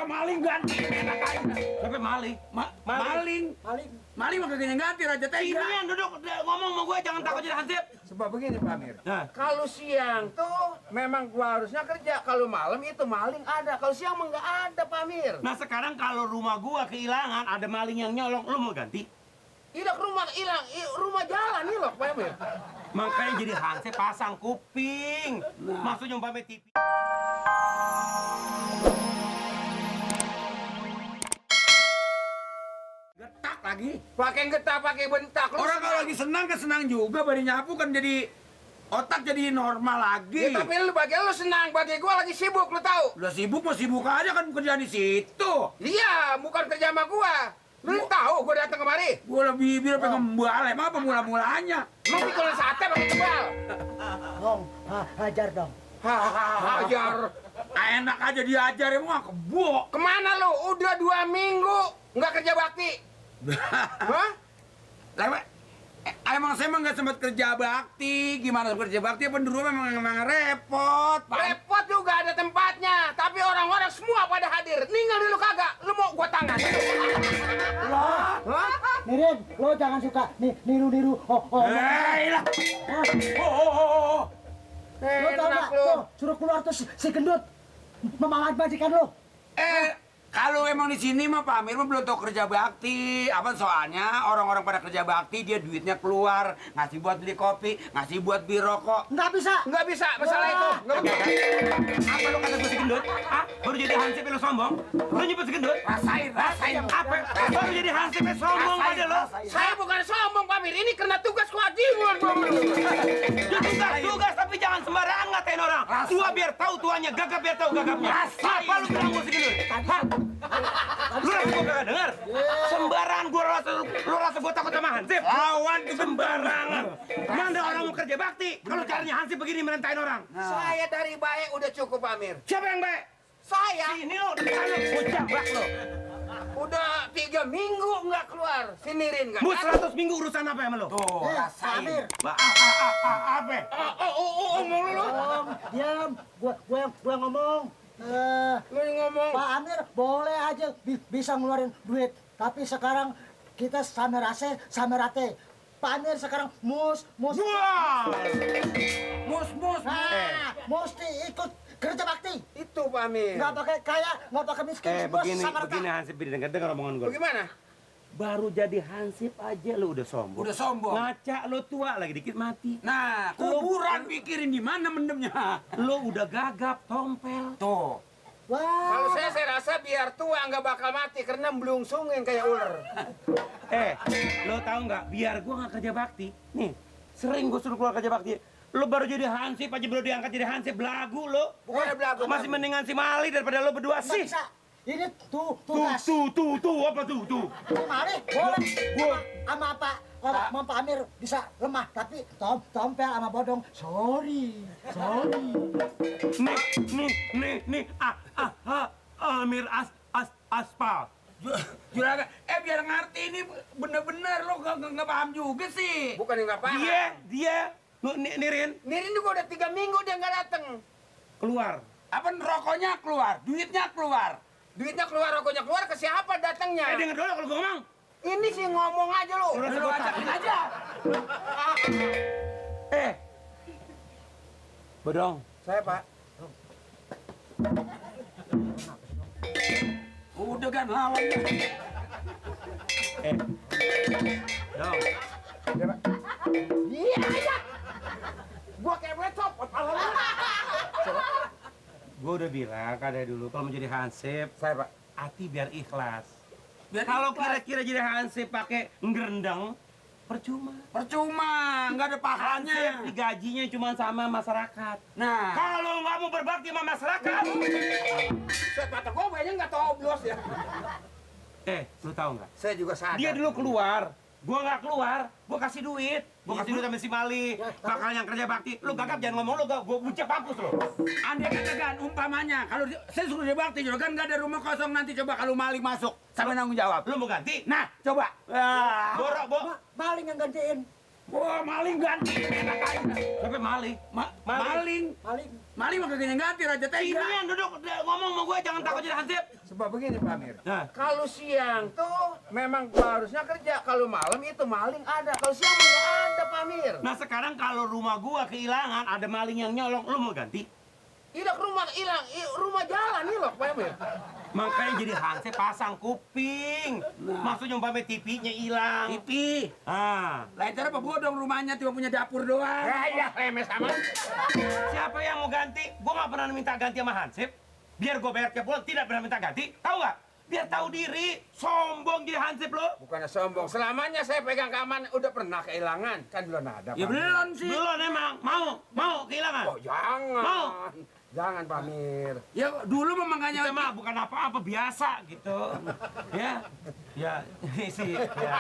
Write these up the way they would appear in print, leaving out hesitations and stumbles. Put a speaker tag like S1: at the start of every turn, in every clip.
S1: maling ganti enak aja.
S2: Siapa maling?
S1: Maling mah kagak ganti Raja
S2: Ini
S1: Tega.
S2: yang duduk ngomong sama gue jangan takut jadi hansip.
S3: Sebab begini Pak Amir.
S2: Nah.
S3: Kalau siang tuh memang gua harusnya kerja. Kalau malam itu maling ada. Kalau siang mah nggak ada Pak Amir.
S2: Nah sekarang kalau rumah gua kehilangan ada maling yang nyolong, lu mau ganti?
S3: Ilok rumah hilang, rumah jalan ilok Pak Amir.
S2: Makanya jadi hansip pasang kuping. Maksudnya umpamanya TV.
S1: Getak lagi.
S3: Pakai getah, pakai bentak. Lu
S1: Orang kalau lagi senang kan senang juga, bari nyapu kan jadi otak jadi normal lagi.
S3: Ya, tapi lu bagi lu senang, bagi gua lagi sibuk, lu tahu?
S1: Udah sibuk mau sibuk aja kan kerja di situ.
S3: Iya, bukan kerja sama gua. Lu tahu gua datang kemari?
S1: Gua lebih bibir pengen mbal, emang apa mula-mulanya?
S3: Lu pikulin sate pakai tebal.
S4: Dong, hajar dong.
S3: Hajar.
S1: Enak aja diajar emang kebok.
S3: Kemana lu? Udah 2 minggu nggak kerja bakti. Hah?
S1: Lah, emang saya emang nggak sempat kerja bakti. Gimana kerja bakti? Apa dulu memang repot. Pak.
S3: Repot juga ada tempatnya, tapi orang-orang semua pada hadir. Ninggal dulu kagak? Lu mau gua tangan?
S4: Lah,
S3: Hah?
S4: Nirin, lo jangan suka niru-niru.
S1: Lah. Oh.
S4: Lo tau
S3: Enak
S4: gak?
S3: lu.
S4: Tuh, suruh keluar tuh si gendut. Memamat majikan lo.
S1: Kalau emang di sini mah Pak Amir mah belum tahu kerja bakti. Apa soalnya orang-orang pada kerja bakti dia duitnya keluar, ngasih buat beli kopi, ngasih buat beli rokok.
S4: Nggak bisa.
S3: Nggak bisa masalah itu. Nggak bisa.
S2: Apa lu kata gue si gendut? Ah, baru jadi hansip lu sombong? Lu nyebut si gendut?
S1: Rasain.
S2: Apa? Baru jadi hansip sombong pada lo?
S3: Saya bukan sombong Pak Mir, ini karena tugas kewajiban Pak Mir.
S2: Ya tugas tapi jangan sembarangan ngatain orang. Tua biar tahu tuanya, gagap biar tahu gagapnya. Apa lu bilang gue si gendut? Hah? Lu rasa gue kagak denger? Sembarangan lu rasa gue takut sama hansip?
S1: Lawan
S2: Sembarangan. Mana orang mau kerja bakti? Kalau caranya hansip begini merentain orang.
S3: Saya dari baik udah cukup Pak Mir.
S2: Siapa yang baik?
S3: Saya
S2: Sini lo, depan lo, gue jambak lo.
S3: udah 3 minggu nggak keluar. Sinirin kan?
S2: Bu 100 minggu urusan apa sama lo?
S1: tuh,
S4: Pak Amir,
S2: Apa?
S3: Ngomong lu.
S4: diam. Gua yang ngomong.
S3: Lu yang ngomong.
S4: Pak Amir boleh aja bisa ngeluarin duit. Tapi sekarang kita samerate. Pak Amir sekarang mus.
S2: Wah!
S1: mus.
S4: Nah, mesti ikut kerja bakti.
S3: Itu Pak Mir.
S4: Nggak pakai kaya, nggak pakai miskin. Bos sama rata.
S2: begini Hansip, dengar omongan gue.
S3: Bagaimana?
S2: Baru jadi Hansip aja lo udah sombong.
S1: Udah sombong.
S2: Ngaca lo tua lagi dikit mati.
S1: Nah, kuburan pikirin di mana mendemnya.
S2: Lo udah gagap, tompel.
S1: Tuh.
S4: Wah.
S3: Kalau saya rasa biar tua nggak bakal mati karena belungsungin kayak ular.
S2: Lo tahu nggak? Biar gua nggak kerja bakti. Nih, sering gua suruh keluar kerja bakti. Lo baru jadi Hansip aja baru diangkat jadi Hansip, belagu lo.
S3: Bukan belagu.
S2: Masih mendingan si Mali daripada lo berdua
S4: Nggak
S2: sih.
S4: bisa. Ini tugas.
S2: Apa tuh?
S4: Ini mari, boleh. Sama Pak Amir bisa lemah, tapi tompel sama bodong. Sorry.
S2: Nih. Amir aspal.
S1: Juragan, biar ngerti ini bener-bener lo nggak paham juga sih.
S3: Bukan yang nggak paham.
S2: Dia. Nirin,
S3: Nirin juga udah 3 minggu dia nggak dateng.
S2: keluar.
S1: Apa rokoknya keluar, duitnya keluar.
S3: Duitnya keluar, rokoknya keluar, ke siapa datangnya?
S2: Dengar dulu kalau gua ngomong.
S3: Ini sih ngomong aja lu.
S1: Lu ajakin aja.
S2: Bodong.
S3: Saya Pak.
S1: Udah kan lawan.
S2: Dong.
S3: Iya. Gua kayak wetop, kepala lu.
S2: Gue udah bilang kan dari dulu kalau mau jadi hansip,
S3: Saya Pak.
S2: hati biar ikhlas.
S1: Biar
S2: Kalau
S1: ikhlas.
S2: kira-kira jadi hansip pakai ngerendang, percuma.
S1: Percuma, nggak ada pahalanya.
S2: Hansip digajinya cuma sama masyarakat.
S1: Nah,
S2: Kalau nggak mau berbakti sama masyarakat,
S3: Saya mata gua banyak nggak toblos ya.
S2: lu tahu nggak?
S3: Saya juga sadar.
S2: Dia dulu keluar, gua nggak keluar, gua kasih duit. Gua kasih duit sama si Mali, bakal yang kerja bakti. Lu gagap jangan ngomong lu, gua bucek mampus lu.
S1: andai kata kan umpamanya kalau saya suruh dia bakti juragan nggak ada rumah kosong nanti coba kalau maling masuk sampai nanggung jawab.
S2: Lu mau ganti?
S1: Nah, coba.
S2: Borok.
S4: Maling yang gantiin.
S1: Wah, maling ganti. Enak aja.
S2: Siapa maling?
S1: Maling. Maling mah kagak ganti Raja
S2: Ini
S1: Tega.
S2: yang duduk ngomong sama gue jangan takut jadi hansip.
S3: Sebab begini Pak Amir.
S2: Nah.
S3: Kalau siang tuh memang gua harusnya kerja. Kalau malam itu maling ada. Kalau siang mah nggak ada Pak Amir.
S2: Nah sekarang kalau rumah gua kehilangan ada maling yang nyolong, lu mau ganti?
S3: Ilok rumah hilang, rumah jalan ilok Pak Amir.
S2: Makanya jadi hansip pasang kuping. Maksudnya umpamanya TV-nya hilang.
S1: TV.
S2: Ah,
S1: Lain cara apa bodong rumahnya cuma punya dapur doang.
S3: Ya remes sama.
S2: siapa yang mau ganti? Gua nggak pernah minta ganti sama hansip. Biar gua bayar tiap bulan tidak pernah minta ganti. Tahu nggak? Biar tahu diri. Sombong jadi hansip lo.
S3: Bukannya sombong. Selamanya saya pegang keamanan udah pernah kehilangan. Kan belum ada.
S1: Ya
S3: Pak Amir.
S1: belum sih.
S2: Belum emang. Mau kehilangan.
S3: Oh jangan.
S2: Mau.
S3: Jangan Pak Amir.
S1: Ya dulu mah makanya
S2: Kita mah bukan apa-apa biasa gitu. Ya sih. Ya.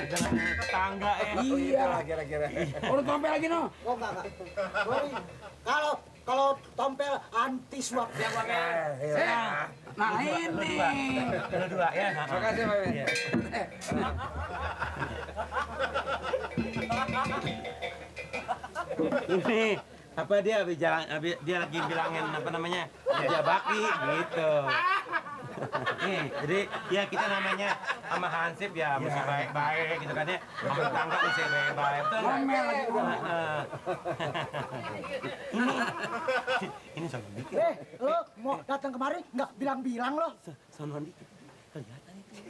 S2: Dengan tetangga ya.
S1: Iya.
S3: Kira-kira.
S1: Udah tompel lagi no.
S4: Oh enggak. Sorry. Kalau tompel anti suap.
S1: Ya Bang. Nah ini.
S2: Dua ya.
S3: Makasih Pak Amir.
S2: Iya. Ini apa dia dia lagi bilangin apa namanya kerja bakti gitu. Nih, jadi ya kita namanya sama hansip ya mesti baik-baik gitu kan ya. Sama tetangga mesti baik-baik. Betul nggak?
S1: Ngomel lagi gua.
S2: Ini sama dikit.
S4: Lo mau datang kemari nggak bilang-bilang lo.
S2: Sono dikit. Kelihatan itu.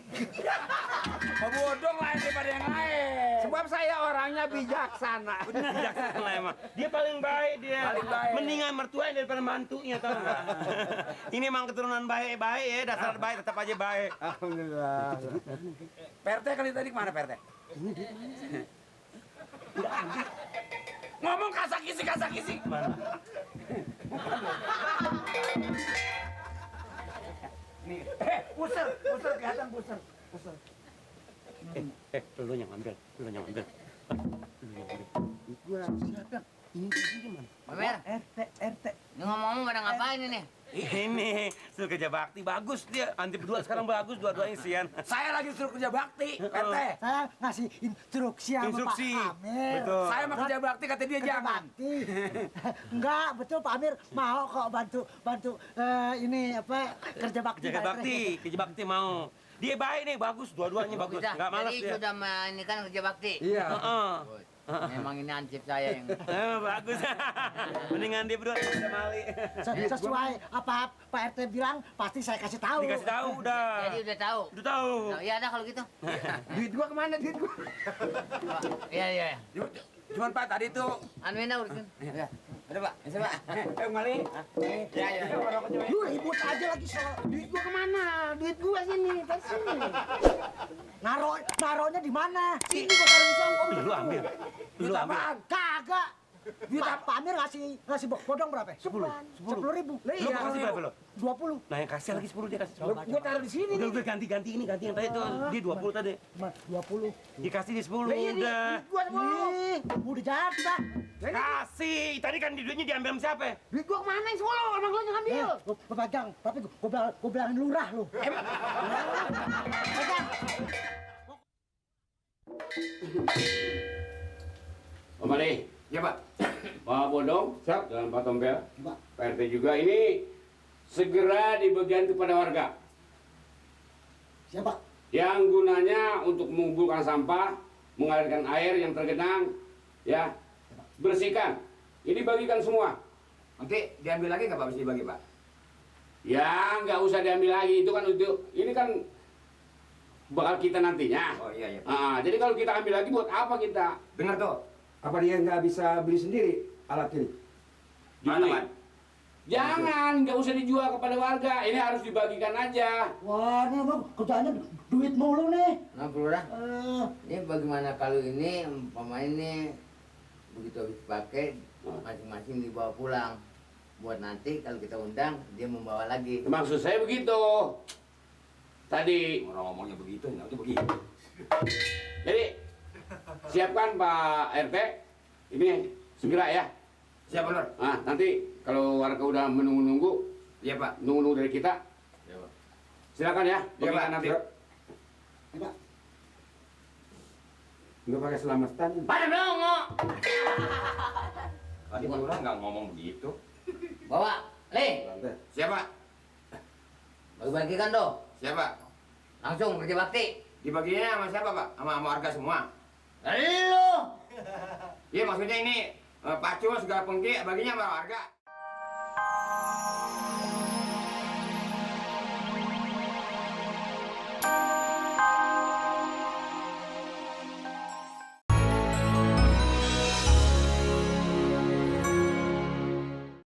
S1: Bodong lain daripada yang lain.
S3: Sebab saya orangnya bijaksana.
S2: Bijaksana emang. Dia paling baik dia.
S1: Paling baik.
S2: Mendingan mertuanya daripada mantunya tau nggak? Ini emang keturunan baik-baik ya, dasar baik tetap aja baik.
S3: Alhamdulillah.
S1: PRT kali tadi kemana PRT? Ngomong kasar-kisi.
S2: Mana?
S1: Nih, puser kelihatan puser.
S2: Lu yang ambil. Lu yang ambil.
S1: Gua siapa?
S2: Ini di mana?
S5: Pamer, RT. Ini ngomong-ngomong pada ngapain ini?
S2: Ini suruh kerja bakti bagus dia. Anti berdua sekarang bagus dua-duanya sian.
S1: Saya lagi suruh kerja bakti, PRT.
S4: Saya ngasih instruksi sama
S2: Instruksi.
S4: Pak Amir.
S2: Betul.
S1: Saya mau kerja bakti kata dia
S4: Kerja
S1: jangan.
S4: bakti. Enggak, betul Pak Amir mau kok bantu ini apa kerja bakti.
S2: Kerja bakti mau. Dia baik nih, bagus dua-duanya bagus.
S5: Sudah,
S2: Enggak malas
S5: jadi
S2: dia.
S5: sudah ini kan kerja bakti.
S3: Iya.
S2: Heeh.
S5: Memang ini ansip saya yang...
S2: Bagus. Mendingan dia berdua kerja mali.
S4: Sesuai apa Pak RT bilang pasti saya kasih tahu.
S2: Dikasih tahu udah.
S5: Jadi udah tahu.
S2: Udah tahu.
S5: Nah, iya ada kalau gitu.
S3: Duit gua kemana duit gua?
S5: Iya.
S1: Cuman Pak tadi tuh.
S5: Anuin dah urusin.
S1: Ada Pak, bisa Pak. Maling. Ya.
S4: Lu ribut aja lagi soal
S3: Duit gua kemana? Duit gua sini, dari sini.
S4: naronya di mana? Sini gua taruh di songkok.
S2: Lu ambil. Lu ambil.
S4: Apaan? Kagak. Pak Amir ngasih bodong berapa? 10.000.
S2: Lu mau kasih berapa lo?
S4: 20.
S2: Nah yang kasih lagi 10 dia kasih.
S3: Gua taruh di sini.
S2: Udah ganti ini ganti yang tadi tuh. Dia 20 tadi.
S4: 20.
S2: Dikasih di 10
S3: Iya,
S2: udah.
S3: Gua mau.
S4: Nih, udah jatah.
S2: Kasih. Tadi kan di duitnya diambil sama siapa?
S3: Duit gua kemana yang solo? Emang lu yang ngambil?
S4: Gua pegang, tapi gua bilangin lurah lu. Pegang.
S6: Pak Mali,
S1: Ya Pak.
S6: Pak Bodong,
S3: Siap.
S6: dan Pak Tompel,
S4: Pak.
S6: Pak RT juga ini segera dibagikan kepada warga
S4: Siapa?
S6: yang gunanya untuk mengumpulkan sampah, mengalirkan air yang tergenang, ya, bersihkan. Ini bagikan semua.
S1: Nanti diambil lagi nggak Pak? Mesti dibagi Pak.
S6: Ya, nggak usah diambil lagi, itu kan untuk ini kan bakal kita nantinya.
S1: Oh iya.
S6: Jadi kalau kita ambil lagi buat apa kita?
S1: Dengar tuh.
S3: Apa dia nggak bisa beli sendiri alat ini?
S1: Mana
S6: Juni.
S1: Pak?
S6: Jangan, nggak usah dijual kepada warga. Ini harus dibagikan aja.
S4: Wah, ini abang kerjanya duit mulu nih.
S5: Nah, Lurah,
S4: Eh,
S5: ini bagaimana kalau ini umpama ini begitu habis dipakai masing-masing dibawa pulang. Buat nanti kalau kita undang dia membawa lagi.
S6: Maksud saya begitu. Tadi,
S1: Orang ngomongnya begitu, nggak tuh begitu.
S6: jadi siapkan Pak RT. Ini segera ya.
S1: Siap benar.
S6: Nanti kalau warga udah menunggu-nunggu,
S1: Iya Pak.
S6: nunggu dari kita,
S1: Iya Pak.
S6: silakan ya.
S1: Iya Pak.
S6: Bagikan nanti.
S4: Pak.
S6: Nggak pakai selamatan.
S5: Pada nongol.
S2: Tadi Lurah nggak ngomong begitu.
S5: Bawa, Le.
S1: Siapa?
S5: Bagi-bagikan tuh.
S1: Siapa?
S5: Langsung kerja bakti.
S1: Dibaginya sama siapa, Pak? Sama warga semua?
S5: Dari lu.
S1: Iya, maksudnya ini pacu segala pengki baginya sama warga.